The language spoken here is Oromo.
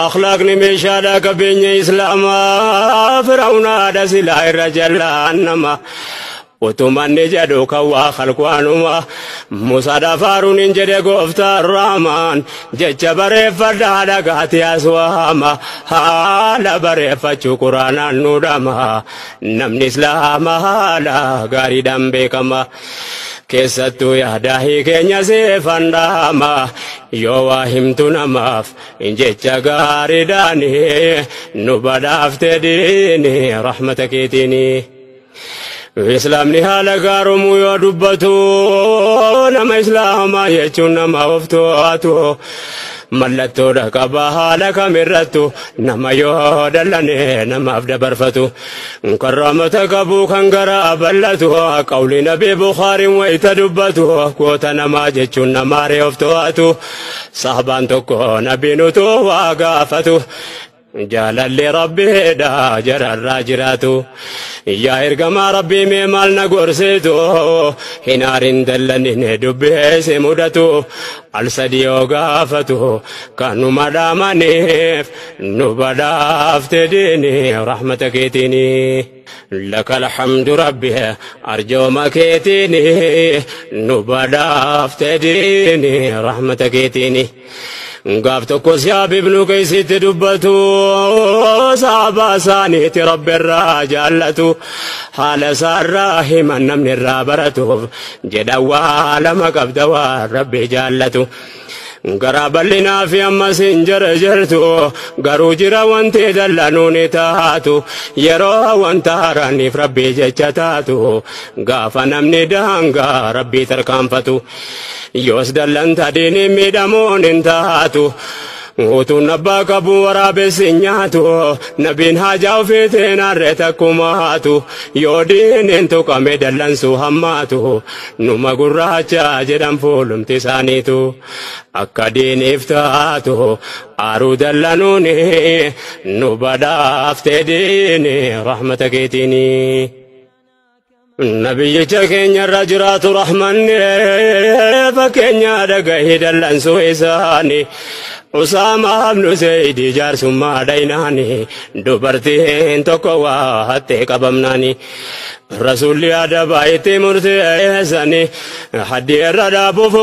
Akhlaaqni meeshaadhaa qabeenya Islaamaa Fir'aawunaadha silaa irra jallaan nama. Utumanni jedhu kan waa khalqwaanuma Musaadhaaf Haaruun hin jedhe gooftaan Raamaan jecha bareeffadhaa dhagaati aswaama haala bareeffachuu quraanaan nu dhama namni Islaama haala gaariidhaan beekama. Keessattuu yaadaahii keenya seefan dhaama yoo waa himtu namaaf jecha gaariidhaan nu badhaafte diini rahmata keetiini. Islaamni haala gaaromuu yoo dubbatu nama Islaamaa jechuun nama of to'atu mallattoodha qaba haala kamirrattu nama yoo dallane namaaf dabarfatu karraamata qabu kan garaa bal'atu qawli nabii Bukhaariin wayita dubbatu goota namaa jechuun namaaree of to'atu sahabaan tokko nabiin utuu waa gaafatu. Jaalalli Rabbiidha jararraa jiraatu. Yaa ergamaa Rabbii mee maal na gorsitu hin aarin dallanine dubbeesse mudatu al sadii yoo gaafatu kanuma dhaamaniif nu badhaafte diini rahmata keetiini. Laka alhamdu Rabbi arjooma keetiini nu badhaafte diini rahmata keetiini. Gaaf tokko Siyaab ibnu Qeesitti dubbatu sahabaa isaaniitti Rabbi irraa jaallatu haala isaarraa himan namni irraa baratuuf jedha waa lama qabda waan Rabbi jaallatu. Garaa bal'inaa fi ammas hin jarjartu garuu jira wanti dallanuun taatu yeroo wanta haaraaniif Rabbi jecha taatu gaafa namni daangaa Rabbi tarkaanfatu. Yoos dallanta diini miidhamuun hin taatu. Utuun abbaa qabu waraabessi hin nyaatu nabiin haajaa ofiitiin harree takkumaatu yoo diiniin tuqame dallansuu hammaatu numa gurraacha jedhan fuulumti isaaniitu akka diiniif taatu aaruu dallanuuni nu badhaafte diini rahmata keetiini. Nabiyyicha keenya irra jiraatu rahmanni fakkeenya dhagahii dallansuu isaanii. Usaama ibnu Zayd jaarsummaa dhaynaani dubartiin tokko waa hattee qabamnaani. Rasuulli adabaa itti murteessani haddii irra dhaabuuf.